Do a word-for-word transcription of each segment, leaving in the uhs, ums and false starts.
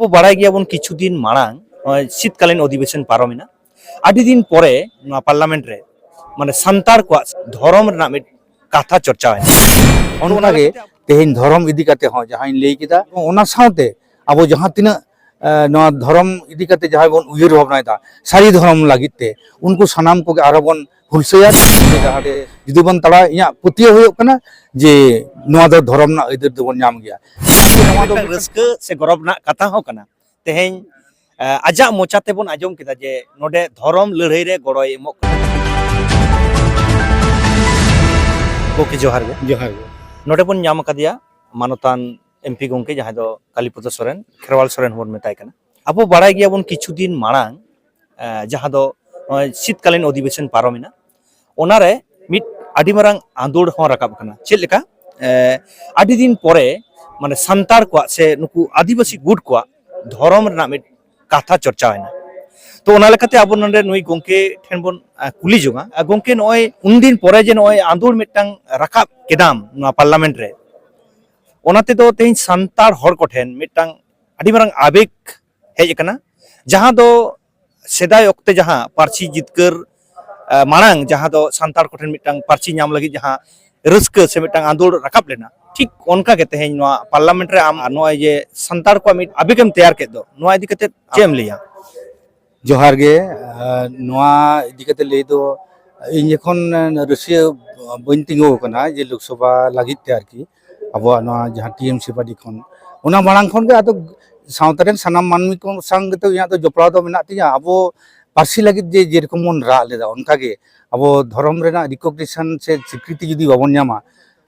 ᱟᱵᱚ ᱵᱟᱲᱟᱭ ᱜᱮᱭᱟᱵᱚᱱ, ᱠᱤᱪᱷᱩ ᱫᱤᱱ ᱢᱟᱲᱟᱝ ᱱᱚᱜᱼᱚᱭ ᱥᱤᱛᱠᱟᱞᱤᱱ ᱚᱫᱷᱤᱵᱮᱥᱚᱱ ᱯᱟᱨᱚᱢᱮᱱᱟ᱾ ᱟᱹᱰᱤ ᱫᱤᱱ ᱯᱚᱨᱮ ᱱᱚᱣᱟ ᱯᱟᱨᱞᱟᱢᱮᱱᱴ ᱨᱮ ᱢᱟᱱᱮ ᱥᱟᱱᱛᱟᱲ ᱠᱚᱣᱟᱜ ᱫᱷᱚᱨᱚᱢ ᱨᱮᱱᱟᱜ ᱢᱤᱫ ᱠᱟᱛᱷᱟ ᱪᱚᱨᱪᱟᱣᱮᱱᱟ᱾ ᱚᱱᱠᱟᱜᱮ ᱛᱮᱦᱮᱧ ᱫᱷᱚᱨᱚᱢ ᱤᱫᱤ ᱠᱟᱛᱮ ᱦᱚᱸ ᱡᱟᱦᱟᱸᱧ ᱞᱟᱹᱭ ᱠᱮᱫᱟ, ᱚᱱᱟ ᱥᱟᱶᱛᱮ ᱟᱵᱚ ᱡᱟᱦᱟᱸ ᱛᱤᱱᱟᱹᱜ, ᱮ, ᱱᱚᱣᱟ ᱫᱷᱚᱨᱚᱢ ᱤᱫᱤ ᱠᱟᱛᱮ ᱡᱟᱦᱟᱸᱭ ᱵᱚᱱ ᱩᱭᱦᱟᱹᱨ ᱵᱷᱟᱵᱽᱱᱟᱭᱮᱫᱟ ᱥᱟᱹᱨᱤ ᱫᱷᱚᱨᱚᱢ ᱞᱟᱹᱜᱤᱫ ᱛᱮ, ᱩᱱᱠᱩ ᱥᱟᱱᱟᱢ ᱠᱚᱜᱮ ᱟᱨᱦᱚᱸ ᱵᱚᱱ ᱦᱩᱞᱥᱟᱹᱭᱟ᱾ ᱡᱟᱦᱟᱸ ᱨᱮ ᱡᱩᱫᱤ ᱵᱚᱱ ᱛᱟᱲᱟᱣᱟ, ᱤᱧᱟᱹᱜ ᱯᱟᱹᱛᱭᱟᱹᱣ ᱦᱩᱭᱩᱜ ᱠᱟᱱᱟ ᱡᱮ ᱱᱚᱣᱟ ᱫᱚ ᱫᱷᱚᱨᱚᱢ ᱨᱮᱱᱟᱜ ᱟᱹᱭᱫᱟᱹᱨ ᱫᱚᱵᱚᱱ ᱧᱟᱢ ᱜᱮᱭᱟ᱾ ᱱᱚᱣᱟ ᱫᱚ ᱢᱤᱫᱴᱟᱝ ᱨᱟᱹᱥᱠᱟᱹ ᱥᱮ ᱜᱚᱨᱚᱵᱽ ᱨᱮᱱᱟᱜ ᱠᱟᱛᱷᱟ ᱦᱚᱸ ᱠᱟᱱᱟ᱾ ᱛᱮᱦᱮᱧ, ᱮ, ᱟᱡᱟᱜ ᱢᱚᱪᱟ ᱛᱮᱵᱚᱱ ᱟᱸᱡᱚᱢ ᱠᱮᱫᱟ ᱡᱮ ᱱᱚᱰᱮ ᱫᱷᱚᱨᱚᱢ ᱞᱟᱹᱲᱦᱟᱹᱭ ᱨᱮ ᱜᱚᱲᱚᱭ ᱮᱢᱚᱜ ᱠᱟᱱᱟ᱾ ᱜᱚᱢᱠᱮ, ᱡᱚᱦᱟᱨ ᱜᱮ᱾ ᱡᱚᱦᱟᱨ ᱜᱮ᱾ ᱱᱚᱰᱮ ᱵᱚᱱ ᱧᱟᱢ ᱟᱠᱟᱫᱮᱭᱟ ᱢᱟᱱᱚᱛᱟᱱ ᱮᱢ ᱯᱤ ᱜᱚᱢᱠᱮ, ᱡᱟᱦᱟᱸᱭ ᱫᱚ ᱠᱟᱞᱤᱯᱚᱫᱚ ᱥᱚᱨᱮᱱ, ᱠᱷᱮᱨᱣᱟᱞ ᱥᱚᱨᱮᱱ ᱦᱚᱸᱵᱚᱱ ᱢᱮᱛᱟᱭ ᱠᱟᱱᱟ᱾ ᱟᱵᱚ ᱵᱟᱲᱟᱭ ᱜᱮᱭᱟᱵᱚᱱ, ᱠᱤᱪᱷᱩ ᱫᱤᱱ ᱢᱟᱲᱟᱝ, ᱮ, ᱡᱟᱦᱟᱸ ᱫᱚ ᱱᱚᱜᱼᱚᱭ ᱥᱤᱛᱠᱟᱞᱤᱱ ᱚᱫᱷᱤᱵᱮᱥᱚᱱ ᱯᱟᱨᱚᱢᱮᱱᱟ, ᱚᱱᱟᱨᱮ ᱢᱤᱫ ᱟᱹᱰᱤ ᱢᱟᱨᱟᱝ ᱟᱸᱫᱳᱲ ᱦᱚᱸ ᱨᱟᱠᱟᱵ ᱠᱟᱱᱟ᱾ ᱪᱮᱫ ᱞᱮᱠᱟ? ᱮ, ᱟᱹᱰᱤ ᱫᱤᱱ ᱯᱚᱨᱮ ᱢᱟᱱᱮ ᱥᱟᱱᱛᱟᱲ ᱠᱚᱣᱟᱜ ᱥᱮ ᱱᱩᱠᱩ ᱟᱹᱫᱤᱵᱟᱹᱥᱤ ᱜᱩᱴ ᱠᱚᱣᱟᱜ ᱫᱷᱚᱨᱚᱢ ᱨᱮᱱᱟᱜ ᱢᱤᱫ ᱠᱟᱛᱷᱟ ᱪᱚᱨᱪᱟᱣᱮᱱᱟ᱾ ᱛᱚ, ᱚᱱᱟ ᱞᱮᱠᱟᱛᱮ ᱟᱵᱚ ᱱᱚᱰᱮ ᱱᱩᱭ ᱜᱚᱢᱠᱮ ᱴᱷᱮᱱ ᱵᱚᱱ, ᱮ, ᱠᱩᱞᱤ ᱡᱚᱝᱟ᱾ ᱮ, ᱜᱚᱢᱠᱮ, ᱱᱚᱜᱼᱚᱭ ᱩᱱᱫᱤᱱ ᱯᱚᱨᱮ ᱡᱮ ᱱᱚᱜᱼᱚᱭ ᱟᱸᱫᱳᱲ ᱢᱤᱫᱴᱟᱝ ᱨᱟᱠᱟᱵ ᱠᱮᱫᱟᱢ ᱱᱚᱣᱟ ᱯᱟᱨᱞᱟᱢᱮᱱᱴ ᱨᱮ, ᱚᱱᱟ ᱛᱮᱫᱚ ᱛᱮᱦᱮᱧ ᱥᱟᱱᱛᱟᱲ ᱦᱚᱲ ᱠᱚᱴᱷᱮᱱ ᱢᱤᱫᱴᱟᱝ ᱟᱹᱰᱤ ᱢᱟᱨᱟᱝ ᱟᱵᱮᱜᱽ ᱦᱮᱡ ᱟᱠᱟᱱᱟ, ᱡᱟᱦᱟᱸ ᱫᱚ ᱥᱮᱫᱟᱭ ᱚᱠᱛᱮ ᱡᱟᱦᱟᱸ ᱯᱟᱹᱨᱥᱤ ᱡᱤᱛᱠᱟᱹᱨ, ᱮ, ᱢᱟᱲᱟᱝ ᱡᱟᱦᱟᱸ ᱫᱚ ᱥᱟᱱᱛᱟᱲ ᱠᱚᱴᱷᱮᱱ ᱢᱤᱫᱴᱟᱝ ᱯᱟᱹᱨᱥᱤ ᱧᱟᱢ ᱞᱟᱹᱜᱤᱫ ᱡᱟᱦᱟᱸ ᱨᱟᱹᱥᱠᱟᱹ ᱥᱮ ᱢᱤᱫᱴᱟᱝ ᱟᱸᱫᱳᱲ ᱨᱟᱠᱟᱵ ᱞᱮᱱᱟ, ᱴᱷᱤᱠ ᱚᱱᱠᱟ ᱜᱮ ᱛᱮᱦᱮᱧ ᱱᱚᱣᱟ ᱯᱟᱨᱞᱟᱢᱮᱱᱴ ᱨᱮ ᱟᱢ ᱱᱚᱜᱼᱚᱭ ᱡᱮ ᱥᱟᱱᱛᱟᱲ ᱠᱚᱣᱟᱜ ᱢᱤᱫ ᱟᱵᱮᱜᱮᱢ ᱛᱮᱭᱟᱨ ᱠᱮᱫ ᱫᱚ, ᱱᱚᱣᱟ ᱤᱫᱤ ᱠᱟᱛᱮ ᱪᱮᱫ ᱮᱢ ᱞᱟᱹᱭᱟ? ᱡᱚᱦᱟᱨ ᱜᱮ᱾ ᱟᱨ ᱱᱚᱣᱟ ᱤᱫᱤ ᱠᱟᱛᱮ ᱞᱟᱹᱭ ᱫᱚ, ᱤᱧ ᱮᱠᱷᱚᱱ ᱨᱟᱹᱥᱤᱭᱟᱹ ᱵᱟᱹᱧ ᱛᱤᱸᱜᱩ ᱟᱠᱟᱱᱟ ᱡᱮ ᱞᱳᱠᱥᱚᱵᱷᱟ ᱞᱟᱹᱜᱤᱫ ᱛᱮ ᱟᱨᱠᱤ, ᱟᱵᱚᱣᱟᱜ ᱱᱚᱣᱟ ᱡᱟᱦᱟᱸ ᱴᱤ ᱮᱢ ᱥᱤ ᱯᱟᱨᱴᱤ ᱠᱷᱚᱱ, ᱚᱱᱟ ᱢᱟᱲᱟᱝ ᱠᱷᱚᱱ ᱜᱮ ᱟᱫᱚ ᱥᱟᱶᱛᱟ ᱨᱮᱱ ᱥᱟᱱᱟᱢ ᱢᱟᱹᱱᱢᱤ ᱠᱚ ᱥᱟᱶ ᱜᱮᱛᱚ ᱤᱧᱟᱹᱜ ᱫᱚ ᱡᱚᱯᱲᱟᱣ ᱫᱚ ᱢᱮᱱᱟᱜ ᱛᱤᱧᱟᱹ᱾ ᱟᱵᱚ ᱯᱟᱹᱨᱥᱤ ᱞᱟᱹᱜᱤᱫ ᱡᱮ ᱡᱮᱨᱚᱠᱚᱢ ᱵᱚᱱ ᱨᱟᱜ ᱞᱮᱫᱟ, ᱚᱱᱠᱟᱜᱮ ᱟᱵᱚ ᱫᱷᱚᱨᱚᱢ ᱨᱮᱱᱟᱜ ᱨᱤᱠᱚᱜᱱᱤᱥᱚᱱ ᱥᱮ ᱥᱤᱠᱨᱤᱛᱤ ᱡᱩᱫᱤ ᱵᱟᱵᱚᱱ ᱧᱟᱢᱟ,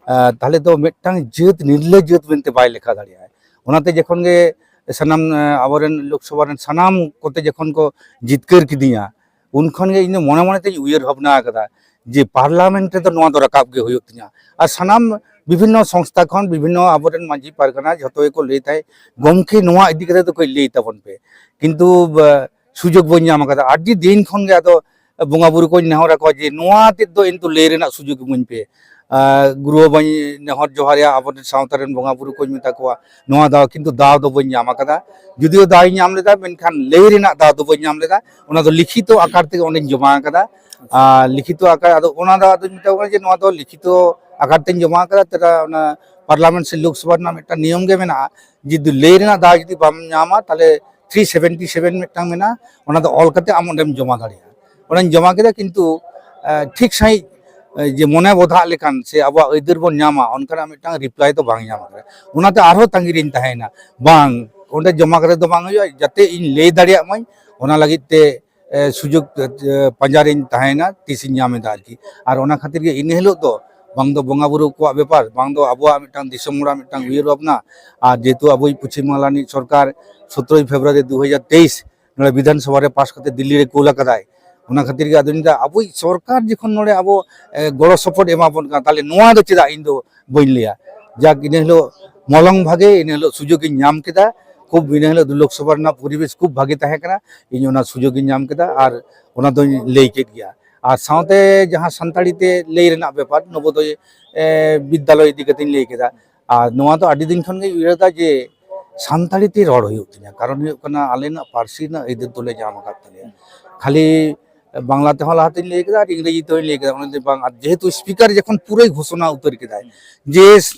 ᱟᱨ ᱛᱟᱦᱚᱞᱮ ᱫᱚ ᱢᱤᱫᱴᱟᱝ ᱡᱟᱹᱛ ᱱᱤᱨᱞᱟᱹ ᱡᱟᱹᱛ ᱢᱮᱱᱛᱮ ᱵᱟᱭ ᱞᱮᱠᱷᱟ ᱫᱟᱲᱮᱭᱟᱜᱼᱟ᱾ ᱚᱱᱟᱛᱮ ᱡᱚᱠᱷᱚᱱ ᱜᱮ ᱥᱟᱱᱟᱢ, ᱟᱵᱚᱨᱮᱱ ᱞᱳᱠᱥᱚᱵᱷᱟ ᱨᱮᱱ ᱥᱟᱱᱟᱢ ᱠᱚᱛᱮ ᱡᱚᱠᱷᱚᱱ ᱠᱚ ᱡᱤᱛᱠᱟᱹᱨ ᱠᱤᱫᱤᱧᱟ, ᱩᱱ ᱠᱷᱚᱱ ᱜᱮ ᱤᱧ ᱫᱚ ᱢᱚᱱᱮ ᱢᱚᱱᱮ ᱛᱤᱧ ᱩᱭᱦᱟᱹᱨ ᱵᱷᱟᱵᱽᱱᱟ ᱟᱠᱟᱫᱟ ᱡᱮ ᱯᱟᱨᱞᱟᱢᱮᱱᱴ ᱨᱮᱫᱚ ᱱᱚᱣᱟ ᱫᱚ ᱨᱟᱠᱟᱵ ᱜᱮ ᱦᱩᱭᱩᱜ ᱛᱤᱧᱟ᱾ ᱟᱨ ᱥᱟᱱᱟᱢ ᱵᱤᱵᱷᱤᱱᱱᱚ ᱥᱚᱝᱥᱛᱷᱟ ᱠᱷᱚᱱ, ᱵᱤᱵᱷᱤᱱᱱᱚ ᱟᱵᱚᱨᱮᱱ ᱢᱟᱹᱡᱷᱤ ᱯᱟᱨᱜᱟᱱᱟ ᱡᱷᱚᱛᱚ ᱜᱮᱠᱚ ᱞᱟᱹᱭ ᱛᱟᱦᱮᱸᱫ, "ᱜᱚᱢᱠᱮ, ᱱᱚᱣᱟ ᱤᱫᱤ ᱠᱟᱛᱮ ᱫᱚ ᱠᱟᱹᱡ ᱞᱟᱹᱭ ᱛᱟᱵᱚᱱ ᱯᱮ", ᱠᱤᱱᱛᱩ, ᱵᱟ, ᱥᱩᱡᱳᱜᱽ ᱵᱟᱹᱧ ᱧᱟᱢ ᱟᱠᱟᱫᱟ᱾ ᱟᱹᱰᱤ ᱫᱤᱱ ᱠᱷᱚᱱ ᱜᱮ ᱟᱫᱚ ᱵᱚᱸᱜᱟ ᱵᱩᱨᱩ ᱠᱚᱧ ᱱᱮᱦᱚᱨ ᱟᱠᱚᱣᱟ ᱡᱮ ᱱᱚᱣᱟ ᱛᱮᱫ ᱫᱚ ᱠᱤᱱᱛᱩ ᱞᱟᱹᱭ ᱨᱮᱱᱟᱜ ᱥᱩᱡᱳᱜᱽ ᱤᱢᱟᱹᱧ ᱯᱮ᱾ ᱟᱨ ᱜᱩᱨᱩ ᱵᱟᱵᱟᱧ ᱱᱮᱦᱚᱨ ᱡᱚᱦᱟᱨᱮᱭᱟ, ᱟᱵᱚᱨᱮᱱ ᱥᱟᱶᱛᱟ ᱨᱮᱱ ᱵᱚᱸᱜᱟ ᱵᱩᱨᱩ ᱠᱚᱧ ᱢᱮᱛᱟ ᱠᱚᱣᱟ, ᱱᱚᱣᱟ ᱫᱟᱣ ᱠᱤᱱᱛᱩ ᱫᱟᱣ ᱫᱚ ᱵᱟᱹᱧ ᱧᱟᱢ ᱟᱠᱟᱫᱟ᱾ ᱡᱩᱫᱤᱭᱳ ᱫᱟᱣ ᱤᱧ ᱧᱟᱢ ᱞᱮᱫᱟ, ᱢᱮᱱᱠᱷᱟᱱ ᱞᱟᱹᱭ ᱨᱮᱱᱟᱜ ᱫᱟᱣ ᱫᱚ ᱵᱟᱹᱧ ᱧᱟᱢ ᱞᱮᱫᱟ᱾ ᱚᱱᱟ ᱫᱚ ᱞᱤᱠᱷᱤᱛᱚ ᱟᱠᱟᱨ ᱛᱮᱜᱮ ᱚᱸᱰᱮᱧ ᱡᱚᱢᱟ ᱟᱠᱟᱫᱟ᱾ ᱟᱨ ᱞᱤᱠᱷᱤᱛᱚ ᱟᱠᱟᱨ, ᱟᱫᱚ ᱚᱱᱟ ᱫᱚ ᱟᱫᱚᱧ ᱢᱮᱛᱟ ᱠᱚ ᱠᱟᱱᱟ ᱡᱮ ᱱᱚᱣᱟ ᱫᱚ ᱞᱤᱠᱷᱤᱛᱚ ᱟᱠᱟᱨ ᱛᱮᱧ ᱡᱚᱢᱟ ᱟᱠᱟᱫᱟ᱾ ᱛᱟᱦᱞᱮ ᱚᱱᱟ ᱯᱟᱨᱞᱟᱢᱮᱱᱴ ᱥᱮ ᱞᱳᱠᱥᱚᱵᱷᱟ ᱨᱮᱱᱟᱜ ᱢᱤᱫᱴᱟᱝ ᱱᱤᱭᱚᱢ ᱜᱮ ᱢᱮᱱᱟᱜᱼᱟ, ᱡᱩᱫᱤ ᱞᱟᱹᱭ ᱨᱮᱱᱟᱜ ᱫᱟᱣ ᱡᱩᱫᱤ ᱵᱟᱢ ᱧᱟᱢᱟ, ᱛᱟᱦᱞᱮ ᱛᱷᱨᱤ ᱥᱮᱵᱷᱮᱱᱴᱤ ᱥᱮᱵᱷᱮᱱ ᱢᱤᱫᱴᱟᱝ ᱢᱮᱱᱟᱜᱼᱟ, ᱚᱱᱟ ᱫᱚ ᱚᱞ ᱠᱟᱛᱮ ᱟᱢ ᱚᱸᱰᱮᱢ ᱡᱚᱢᱟ ᱫᱟᱲᱮᱭᱟᱜᱼᱟ᱾ ᱚᱱᱟᱧ ᱡᱚᱢᱟ ᱠᱮᱫᱟ, ᱠᱤᱱᱛᱩ, ᱮ, ᱴᱷᱤᱠ ᱥᱟᱺᱦᱤᱡ, ᱮ, ᱡᱮ ᱢᱚᱱᱮ ᱵᱚᱫᱷᱟᱜ ᱞᱮᱠᱟᱱ ᱥᱮ ᱟᱵᱚᱣᱟᱜ ᱟᱹᱭᱫᱟᱹᱨ ᱵᱚᱱ ᱧᱟᱢᱟ, ᱚᱱᱠᱟᱱᱟᱜ ᱢᱤᱫᱴᱟᱝ ᱨᱤᱯᱞᱟᱭ ᱫᱚ ᱵᱟᱝ ᱧᱟᱢ ᱟᱠᱟᱱᱟ᱾ ᱚᱱᱟᱛᱮ ᱟᱨᱦᱚᱸ ᱛᱟᱺᱜᱤ ᱨᱤᱧ ᱛᱟᱦᱮᱸᱭᱮᱱᱟ, ᱵᱟᱝ, ᱚᱸᱰᱮ ᱡᱚᱢᱟ ᱠᱟᱛᱮ ᱫᱚ ᱵᱟᱝ ᱦᱩᱭᱩᱜᱼᱟ, ᱡᱟᱛᱮ ᱤᱧ ᱞᱟᱹᱭ ᱫᱟᱲᱮᱭᱟᱜ ᱢᱟᱹᱧ, ᱚᱱᱟ ᱞᱟᱹᱜᱤᱫ ᱛᱮ, ᱮ, ᱥᱩᱡᱳᱜᱽ, ᱮ, ᱯᱟᱸᱡᱟ ᱨᱤᱧ ᱛᱟᱦᱮᱸᱭᱮᱱᱟ, ᱛᱤᱥᱤᱧ ᱧᱟᱢ ᱮᱫᱟ ᱟᱨᱠᱤ᱾ ᱟᱨ ᱚᱱᱟ ᱠᱷᱟᱹᱛᱤᱨ ᱜᱮ ᱤᱱᱟᱹ ᱦᱤᱞᱳᱜ ᱫᱚ ᱵᱟᱝ ᱫᱚ ᱵᱚᱸᱜᱟ ᱵᱩᱨᱩ ᱠᱚᱣᱟᱜ ᱵᱮᱯᱟᱨ, ᱵᱟᱝ ᱫᱚ ᱟᱵᱚᱣᱟᱜ ᱢᱤᱫᱴᱟᱝ ᱫᱤᱥᱚᱢ ᱦᱚᱲᱟᱜ ᱢᱤᱫᱴᱟᱝ ᱩᱭᱦᱟᱹᱨ ᱵᱷᱟᱵᱽᱱᱟ, ᱟᱨ ᱡᱮᱦᱮᱛᱩ ᱟᱵᱚᱭᱤᱡ ᱯᱚᱪᱷᱤᱢ ᱵᱟᱝᱞᱟ ᱨᱤᱱᱤᱡ ᱥᱚᱨᱠᱟᱨ ᱥᱚᱛᱨᱚᱭ ᱯᱷᱮᱵᱽᱨᱩᱣᱟᱨᱤ ᱫᱩ ᱦᱟᱡᱟᱨ ᱛᱮᱭᱤᱥ ᱱᱚᱰᱮ ᱵᱤᱫᱷᱟᱱ ᱥᱚᱵᱷᱟ ᱨᱮ ᱯᱟᱥ ᱠᱟᱛᱮ ᱫᱤᱞᱞᱤ ᱨᱮ ᱠᱩᱞ ᱟᱠᱟᱫᱟᱭ᱾ ᱚᱱᱟ ᱠᱷᱟᱹᱛᱤᱨ ᱜᱮ ᱟᱫᱚᱧ ᱢᱮᱱᱫᱟ, ᱟᱵᱚᱭᱤᱡ ᱥᱚᱨᱠᱟᱨ ᱡᱚᱠᱷᱚᱱ ᱱᱚᱰᱮ ᱟᱵᱚ, ᱮ, ᱜᱚᱲᱚ ᱥᱚᱯᱚᱦᱚᱫ ᱮᱢᱟ ᱵᱚᱱ ᱠᱟᱱᱟ, ᱛᱟᱦᱞᱮ ᱱᱚᱣᱟ ᱫᱚ ᱪᱮᱫᱟᱜ ᱤᱧ ᱫᱚ ᱵᱟᱹᱧ ᱞᱟᱹᱭᱟ? ᱡᱟᱠ, ᱤᱱᱟᱹ ᱦᱤᱞᱳᱜ ᱢᱚᱞᱚᱝ ᱵᱷᱟᱜᱮ, ᱤᱱᱟᱹ ᱦᱤᱞᱳᱜ ᱥᱩᱡᱳᱜᱽ ᱤᱧ ᱧᱟᱢ ᱠᱮᱫᱟ᱾ ᱠᱷᱩᱵ ᱤᱱᱟᱹ ᱦᱤᱞᱳᱜ ᱫᱚ ᱞᱳᱠᱥᱚᱵᱷᱟ ᱨᱮᱱᱟᱜ ᱯᱚᱨᱤᱵᱮᱥ ᱠᱷᱩᱵ ᱵᱷᱟᱜᱮ ᱛᱟᱦᱮᱸ ᱠᱟᱱᱟ, ᱤᱧ ᱚᱱᱟ ᱥᱩᱡᱳᱜᱽ ᱤᱧ ᱧᱟᱢ ᱠᱮᱫᱟ ᱟᱨ ᱚᱱᱟ ᱫᱚᱧ ᱞᱟᱹᱭ ᱠᱮᱫ ᱜᱮᱭᱟ᱾ ᱟᱨ ᱥᱟᱶᱛᱮ ᱡᱟᱦᱟᱸ ᱥᱟᱱᱛᱟᱲᱤ ᱛᱮ ᱞᱟᱹᱭ ᱨᱮᱱᱟᱜ ᱵᱮᱯᱟᱨ, ᱱᱚᱵᱳᱫᱚᱭ, ᱮ, ᱵᱤᱫᱽᱫᱟᱞᱚᱭ ᱤᱫᱤ ᱠᱟᱛᱮᱧ ᱞᱟᱹᱭ ᱠᱮᱫᱟ᱾ ᱟᱨ ᱱᱚᱣᱟ ᱫᱚ ᱟᱹᱰᱤ ᱫᱤᱱ ᱠᱷᱚᱱ ᱜᱮᱧ ᱩᱭᱦᱟᱹᱨ ᱮᱫᱟ ᱡᱮ ᱥᱟᱱᱛᱟᱲᱤ ᱛᱮ ᱨᱚᱲ ᱦᱩᱭᱩᱜ ᱛᱤᱧᱟ, ᱠᱟᱨᱚᱱ ᱦᱩᱭᱩᱜ ᱠᱟᱱᱟ ᱟᱞᱮ ᱨᱮᱱᱟᱜ ᱯᱟᱹᱨᱥᱤ ᱨᱮᱱᱟᱜ ᱟᱹᱭᱫᱟᱹᱨ ᱫᱚᱞᱮ ᱧᱟᱢ ᱟᱠᱟᱫ ᱛᱟᱞᱮᱭᱟ᱾ ᱠᱷᱟᱹᱞᱤ ᱵᱟᱝᱞᱟ ᱛᱮᱦᱚᱸ ᱞᱟᱦᱟᱛᱮᱧ ᱞᱟᱹᱭ ᱠᱮᱫᱟ ᱟᱨ ᱤᱝᱨᱮᱡᱤ ᱛᱮᱦᱚᱸᱧ ᱞᱟᱹᱭ ᱠᱮᱫᱟ, ᱚᱱᱟ ᱫᱚ ᱵᱟᱝ, ᱟᱨ ᱡᱮᱦᱮᱛᱩ ᱥᱯᱤᱠᱟᱨ ᱡᱚᱠᱷᱚᱱ ᱯᱩᱨᱟᱹᱭ ᱜᱷᱳᱥᱚᱱᱟ ᱩᱛᱟᱹᱨ ᱠᱮᱫᱟᱭ ᱡᱮ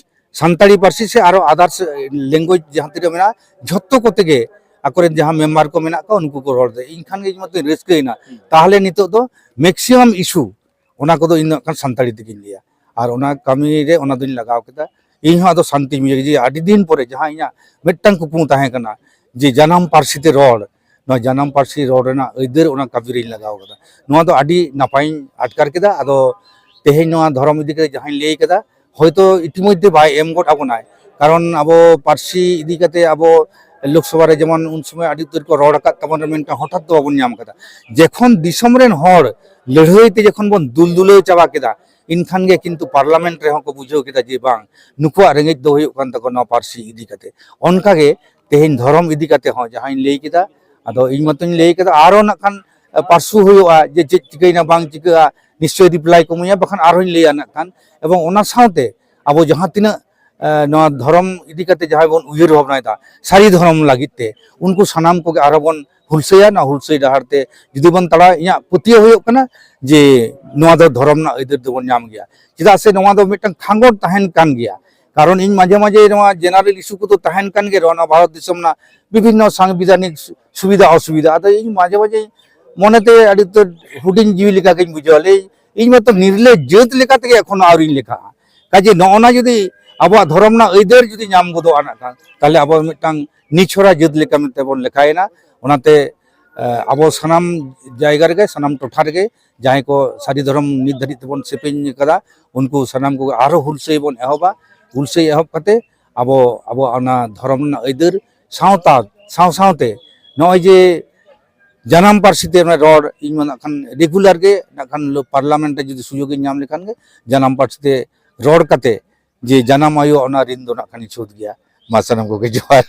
ᱥᱟᱱᱛᱟᱲᱤ ᱯᱟᱹᱨᱥᱤ ᱥᱮ ᱟᱨᱚ ᱟᱫᱟᱨᱥ ᱞᱮᱝᱜᱩᱭᱮᱡᱽ ᱡᱟᱦᱟᱸ ᱛᱤᱱᱟᱹᱜ ᱢᱮᱱᱟᱜᱼᱟ, ᱡᱷᱚᱛᱚ ᱠᱚᱛᱮ ᱜᱮ ᱟᱠᱚᱨᱮᱱ ᱡᱟᱦᱟᱸ ᱢᱮᱢᱵᱟᱨ ᱠᱚ ᱢᱮᱱᱟᱜ ᱠᱚᱣᱟ, ᱩᱱᱠᱩ ᱠᱚ ᱨᱚᱲ ᱮᱫᱟ, ᱤᱧ ᱠᱷᱟᱱ ᱜᱮ ᱤᱧ ᱢᱟᱛᱚᱧ ᱨᱟᱹᱥᱠᱟᱹᱭᱮᱱᱟ᱾ ᱛᱟᱦᱚᱞᱮ ᱱᱤᱛᱚᱜ ᱫᱚ ᱢᱮᱠᱥᱤᱢᱟᱢ ᱤᱥᱩ ᱚᱱᱟ ᱠᱚᱫᱚ ᱤᱧ ᱫᱚ ᱦᱟᱸᱜ ᱠᱷᱟᱱ ᱥᱟᱱᱛᱟᱲᱤ ᱛᱮᱜᱮᱧ ᱞᱟᱹᱭᱟ᱾ ᱟᱨ ᱚᱱᱟ ᱠᱟᱹᱢᱤ ᱨᱮ ᱚᱱᱟ ᱫᱚᱧ ᱞᱟᱜᱟᱣ ᱠᱮᱫᱟ᱾ ᱤᱧ ᱦᱚᱸ ᱟᱫᱚ ᱥᱟᱱᱛᱤᱧ ᱵᱩᱡᱷᱟᱹᱣ ᱠᱮᱫᱟ ᱡᱮ ᱟᱹᱰᱤ ᱫᱤᱱ ᱯᱚᱨᱮ ᱡᱟᱦᱟᱸ ᱤᱧᱟᱹᱜ ᱢᱤᱫᱴᱟᱝ ᱠᱩᱠᱢᱩ ᱛᱟᱦᱮᱸ ᱠᱟᱱᱟ ᱡᱮ ᱡᱟᱱᱟᱢ ᱯᱟᱹᱨᱥᱤ ᱛᱮ ᱨᱚᱲ, ᱱᱚᱣᱟ ᱡᱟᱱᱟᱢ ᱯᱟᱹᱨᱥᱤ ᱨᱚᱲ ᱨᱮᱱᱟᱜ ᱟᱹᱭᱫᱟᱹᱨ ᱚᱱᱟ ᱠᱟᱹᱢᱤ ᱨᱤᱧ ᱞᱟᱜᱟᱣ ᱠᱟᱫᱟ᱾ ᱱᱚᱣᱟ ᱫᱚ ᱟᱹᱰᱤ ᱱᱟᱯᱟᱭᱤᱧ ᱟᱴᱠᱟᱨ ᱠᱮᱫᱟ᱾ ᱟᱫᱚ ᱛᱮᱦᱮᱧ ᱱᱚᱣᱟ ᱫᱷᱚᱨᱚᱢ ᱤᱫᱤ ᱠᱟᱛᱮ ᱡᱟᱦᱟᱸᱧ ᱞᱟᱹᱭ ᱠᱮᱫᱟ, ᱦᱚᱭᱛᱳ ᱤᱛᱤᱢᱚᱫᱽᱫᱷᱮ ᱵᱟᱭ ᱮᱢ ᱜᱚᱫ ᱟᱵᱚᱱᱟᱭ, ᱠᱟᱨᱚᱱ ᱟᱵᱚ ᱯᱟᱹᱨᱥᱤ ᱤᱫᱤ ᱠᱟᱛᱮ ᱟᱵᱚ ᱞᱳᱠᱥᱚᱵᱷᱟ ᱨᱮ ᱡᱮᱢᱚᱱ ᱩᱱ ᱥᱚᱢᱚᱭ ᱟᱹᱰᱤ ᱩᱛᱟᱹᱨ ᱠᱚ ᱨᱚᱲ ᱟᱠᱟᱫ ᱛᱟᱵᱚᱱᱟ, ᱢᱮᱱᱠᱷᱟᱱ ᱦᱚᱴᱟᱛ ᱫᱚ ᱵᱟᱵᱚᱱ ᱧᱟᱢ ᱠᱟᱫᱟ᱾ ᱡᱮᱠᱷᱚᱱ ᱫᱤᱥᱚᱢ ᱨᱮᱱ ᱦᱚᱲ ᱞᱟᱹᱲᱦᱟᱹᱭ ᱛᱮ ᱡᱚᱠᱷᱚᱱ ᱵᱚᱱ ᱫᱩᱞ ᱫᱩᱞᱟᱹᱣ ᱪᱟᱵᱟ ᱠᱮᱫᱟ, ᱮᱱᱠᱷᱟᱱ ᱜᱮ ᱠᱤᱱᱛᱩ ᱯᱟᱨᱞᱟᱢᱮᱱᱴ ᱨᱮᱦᱚᱸ ᱠᱚ ᱵᱩᱡᱷᱟᱹᱣ ᱠᱮᱫᱟ ᱡᱮ ᱵᱟᱝ, ᱱᱩᱠᱩᱣᱟᱜ ᱨᱮᱸᱜᱮᱡ ᱫᱚ ᱦᱩᱭᱩᱜ ᱠᱟᱱ ᱛᱟᱠᱚᱣᱟ ᱱᱚᱣᱟ ᱯᱟᱹᱨᱥᱤ ᱤᱫᱤ ᱠᱟᱛᱮ᱾ ᱚᱱᱠᱟᱜᱮ ᱛᱮᱦᱮᱧ ᱫᱷᱚᱨᱚᱢ ᱤᱫᱤ ᱠᱟᱛᱮ ᱦᱚᱸ ᱡᱟᱦᱟᱸᱧ ᱞᱟᱹᱭ ᱠᱮᱫᱟ, ᱟᱫᱚ ᱤᱧ ᱢᱟᱛᱚᱧ ᱞᱟᱹᱭ ᱠᱮᱫᱟ, ᱟᱨᱚ ᱱᱟᱜ ᱠᱷᱟᱱ ᱯᱟᱨᱥᱩ ᱦᱩᱭᱩᱜᱼᱟ, ᱡᱮ ᱪᱮᱫ ᱪᱤᱠᱟᱹᱭᱮᱱᱟ ᱵᱟᱝ ᱪᱤᱠᱟᱹᱜᱼᱟ, ᱱᱤᱥᱪᱚᱭ ᱨᱤᱯᱞᱟᱭ ᱠᱚ ᱮᱢᱟᱹᱧᱟ, ᱵᱟᱠᱷᱟᱱ ᱟᱨᱦᱚᱸᱧ ᱞᱟᱹᱭᱟ ᱱᱟᱜ ᱠᱷᱟᱱ᱾ ᱮᱵᱚᱝ ᱚᱱᱟ ᱥᱟᱶᱛᱮ ᱟᱵᱚ ᱡᱟᱦᱟᱸ ᱛᱤᱱᱟᱹᱜ ᱮ, ᱱᱚᱣᱟ ᱫᱷᱚᱨᱚᱢ ᱤᱫᱤ ᱠᱟᱛᱮ ᱡᱟᱦᱟᱸᱭ ᱵᱚᱱ ᱩᱭᱦᱟᱹᱨ ᱵᱷᱟᱵᱽᱱᱟᱭᱮᱫᱟ ᱥᱟᱹᱨᱤ ᱫᱷᱚᱨᱚᱢ ᱞᱟᱹᱜᱤᱫ ᱛᱮ, ᱩᱱᱠᱩ ᱥᱟᱱᱟᱢ ᱠᱚᱜᱮ ᱟᱨᱦᱚᱸ ᱵᱚᱱ ᱦᱩᱞᱥᱟᱹᱭᱟ᱾ ᱱᱚᱣᱟ ᱦᱩᱞᱥᱟᱹᱭ ᱰᱟᱦᱟᱨ ᱛᱮ ᱡᱩᱫᱤ ᱵᱚᱱ ᱛᱟᱲᱟᱢᱟ, ᱤᱧᱟᱹᱜ ᱯᱟᱹᱛᱭᱟᱹᱣ ᱦᱩᱭᱩᱜ ᱠᱟᱱᱟ ᱡᱮ ᱱᱚᱣᱟ ᱫᱚ ᱫᱷᱚᱨᱚᱢ ᱨᱮᱱᱟᱜ ᱟᱹᱭᱫᱟᱹᱨ ᱫᱚᱵᱚᱱ ᱧᱟᱢ ᱜᱮᱭᱟ᱾ ᱪᱮᱫᱟᱜ ᱥᱮ ᱱᱚᱣᱟ ᱫᱚ ᱢᱤᱫᱴᱟᱝ ᱠᱷᱟᱸᱜᱚᱴ ᱛᱟᱦᱮᱱ ᱠᱟᱱ ᱜᱮᱭᱟ᱾ ᱠᱟᱨᱚᱱ ᱤᱧ ᱢᱟᱡᱷᱮ ᱢᱟᱡᱷᱮ ᱱᱚᱣᱟ ᱡᱮᱱᱟᱨᱮᱞ ᱤᱥᱩ ᱠᱚᱫᱚ ᱛᱟᱦᱮᱱ ᱠᱟᱱ ᱜᱮ ᱨᱮᱦᱚᱸ, ᱱᱚᱣᱟ ᱵᱷᱟᱨᱚᱛ ᱫᱤᱥᱚᱢ ᱨᱮᱱᱟᱜ ᱵᱤᱵᱷᱤᱱᱱᱚ ᱥᱟᱝᱵᱤᱫᱷᱟᱱᱤᱠ ᱥᱩ-, ᱥᱩᱵᱤᱫᱷᱟ ᱚᱥᱩᱵᱤᱫᱷᱟ, ᱟᱫᱚ ᱤᱧ ᱢᱟᱡᱷᱮ ᱢᱟᱡᱷᱮ ᱢᱚᱱᱮᱛᱮ ᱟᱹᱰᱤ ᱩᱛᱟᱹᱨ ᱦᱩᱰᱤᱧ ᱡᱤᱣᱤ ᱞᱮᱠᱟ ᱜᱤᱧ ᱵᱩᱡᱷᱟᱹᱣᱟ᱾ ᱞᱟᱹᱭ, ᱤᱧ ᱢᱟᱛᱚ ᱱᱤᱨᱞᱟᱹ ᱡᱟᱹᱛ ᱞᱮᱠᱟ ᱛᱮᱜᱮ ᱮᱠᱷᱚᱱᱳ ᱟᱹᱣᱨᱤᱧ ᱞᱮᱠᱷᱟᱜᱼᱟ᱾ ᱠᱟᱡᱮ ᱱᱚᱜᱼᱚ ᱱᱟ ᱡᱩᱫᱤ ᱟᱵᱚᱣᱟᱜ ᱫᱷᱚᱨᱚᱢ ᱨᱮᱱᱟᱜ ᱟᱹᱭᱫᱟᱹᱨ ᱡᱩᱫᱤ ᱧᱟᱢ ᱜᱚᱫᱚᱜᱼᱟ ᱱᱟᱜ ᱠᱷᱟᱱ, ᱛᱟᱦᱞᱮ ᱟᱵᱚ ᱢᱤᱫᱴᱟᱝ ᱱᱤᱪᱷᱚᱨᱟ ᱡᱟᱹᱛ ᱞᱮᱠᱟ ᱢᱮᱱᱛᱮ ᱵᱚᱱ ᱞᱮᱠᱷᱟᱭᱮᱱᱟ᱾ ᱚᱱᱟᱛᱮ, ᱮ, ᱟᱵᱚ ᱥᱟᱱᱟᱢ ᱡᱟᱭᱜᱟ ᱨᱮᱜᱮ, ᱥᱟᱱᱟᱢ ᱴᱚᱴᱷᱟ ᱨᱮᱜᱮ ᱡᱟᱦᱟᱸᱭ ᱠᱚ ᱥᱟᱹᱨᱤ ᱫᱷᱚᱨᱚᱢ ᱱᱤᱛ ᱫᱷᱟᱹᱨᱤᱡ ᱛᱮᱵᱚᱱ ᱥᱮᱯᱮᱧ ᱠᱟᱫᱟ, ᱩᱱᱠᱩ ᱥᱟᱱᱟᱢ ᱠᱚᱜᱮ ᱟᱨᱦᱚᱸ ᱦᱩᱞᱥᱟᱹᱭ ᱵᱚᱱ ᱮᱦᱚᱵᱟ᱾ ᱦᱩᱞᱥᱟᱹᱭ ᱮᱦᱚᱵ ᱠᱟᱛᱮ ᱟᱵᱚ, ᱟᱵᱚᱣᱟᱜ ᱚᱱᱟ ᱫᱷᱚᱨᱚᱢ ᱨᱮᱱᱟᱜ ᱟᱹᱭᱫᱟᱹᱨ ᱥᱟᱶᱛᱟ, ᱥᱟᱶ ᱥᱟᱶᱛᱮ ᱱᱚᱜᱼᱚᱭ ᱡᱮ ᱡᱟᱱᱟᱢ ᱯᱟᱹᱨᱥᱤ ᱛᱮ ᱨᱚᱲ, ᱤᱧ ᱢᱟ ᱱᱟᱜ ᱠᱷᱟᱱ ᱨᱮᱜᱩᱞᱟᱨ ᱜᱮ ᱱᱟᱜ ᱠᱷᱟᱱ ᱯᱟᱨᱞᱟᱢᱮᱱᱴ ᱨᱮ ᱡᱩᱫᱤ ᱥᱩᱡᱳᱜᱽ ᱤᱧ ᱧᱟᱢ ᱞᱮᱠᱷᱟᱱ ᱜᱮ ᱡᱟᱱᱟᱢ ᱯᱟᱹᱨᱥᱤ ᱛᱮ ᱨᱚᱲ ᱠᱟᱛᱮ ᱡᱮ ᱡᱟᱱᱟᱢ ᱟᱭᱳ ᱚᱱᱟ ᱨᱤᱱ ᱫᱚ ᱱᱟᱜ ᱠᱷᱟᱱᱤᱧ ᱥᱳᱫᱷ ᱜᱮᱭᱟ᱾ ᱢᱟ ᱥᱟᱱᱟᱢ ᱠᱚᱜᱮ ᱡᱚᱦᱟᱨ᱾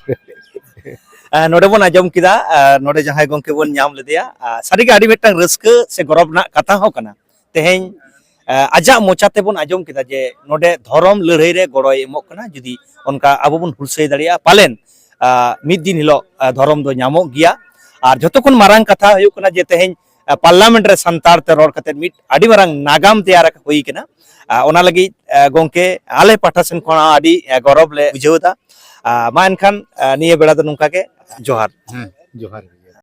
ᱟᱨ ᱱᱚᱰᱮ ᱵᱚᱱ ᱟᱸᱡᱚᱢ ᱠᱮᱫᱟ, ᱟᱨ ᱱᱚᱰᱮ ᱡᱟᱦᱟᱸᱭ ᱜᱚᱝᱠᱮ ᱵᱚᱱ ᱧᱟᱢ ᱞᱮᱫᱮᱭᱟ, ᱟᱨ ᱥᱟᱹᱨᱤᱜᱮ ᱟᱹᱰᱤ ᱢᱤᱫᱴᱟᱝ ᱨᱟᱹᱥᱠᱟᱹ ᱥᱮ ᱜᱚᱨᱚᱵᱽ ᱨᱮᱱᱟᱜ ᱠᱟᱛᱷᱟ ᱦᱚᱸ ᱠᱟᱱᱟ᱾ ᱛᱮᱦᱮᱧ, ᱟᱨ ᱟᱡᱟᱜ ᱢᱚᱪᱟ ᱛᱮᱵᱚᱱ ᱟᱸᱡᱚᱢ ᱠᱮᱫᱟ ᱡᱮ ᱱᱚᱰᱮ ᱫᱷᱚᱨᱚᱢ ᱞᱟᱹᱲᱦᱟᱹᱭ ᱨᱮ ᱜᱚᱲᱚᱭ ᱮᱢᱚᱜ ᱠᱟᱱᱟ᱾ ᱡᱩᱫᱤ ᱚᱱᱠᱟ ᱟᱵᱚ ᱵᱚᱱ ᱦᱩᱞᱥᱟᱹᱭ ᱫᱟᱲᱮᱭᱟᱜᱼᱟ, ᱯᱟᱞᱮᱱ, ᱟᱨ ᱢᱤᱫ ᱫᱤᱱ ᱦᱤᱞᱳᱜ, ᱟᱨ ᱫᱷᱚᱨᱚᱢ ᱫᱚ ᱧᱟᱢᱚᱜ ᱜᱮᱭᱟ᱾ ᱟᱨ ᱡᱷᱚᱛᱚ ᱠᱷᱚᱱ ᱢᱟᱨᱟᱝ ᱠᱟᱛᱷᱟ ᱦᱩᱭᱩᱜ ᱠᱟᱱᱟ ᱡᱮ ᱛᱮᱦᱮᱧ, ᱟᱨ ᱯᱟᱨᱞᱟᱢᱮᱱᱴ ᱨᱮ ᱥᱟᱱᱛᱟᱲ ᱛᱮ ᱨᱚᱲ ᱠᱟᱛᱮ ᱢᱤᱫ ᱟᱹᱰᱤ ᱢᱟᱨᱟᱝ ᱱᱟᱜᱟᱢ ᱛᱮᱭᱟᱨ ᱦᱩᱭ ᱠᱟᱱᱟ᱾ ᱟᱨ ᱚᱱᱟ ᱞᱟᱹᱜᱤᱫ, ᱟᱨ ᱜᱚᱝᱠᱮ, ᱟᱞᱮ ᱯᱟᱦᱴᱟ ᱥᱮᱱ ᱠᱷᱚᱱ ᱦᱚᱸ ᱟᱹᱰᱤ, ᱟᱨ ᱜᱚᱨᱚᱵᱽ ᱞᱮ ᱵᱩᱡᱷᱟᱹᱣ ᱮᱫᱟ᱾ ᱟᱨ ᱢᱟ ᱮᱱᱠᱷᱟᱱ, ᱟᱨ ᱱᱤᱭᱟᱹ ᱵᱮᱲᱟ ᱫᱚ ᱱᱚᱝᱠᱟ ᱜᱮ, ᱡᱚᱦᱟᱨ᱾ ᱦᱮᱸ, ᱡᱚᱦᱟᱨ ᱜᱮ᱾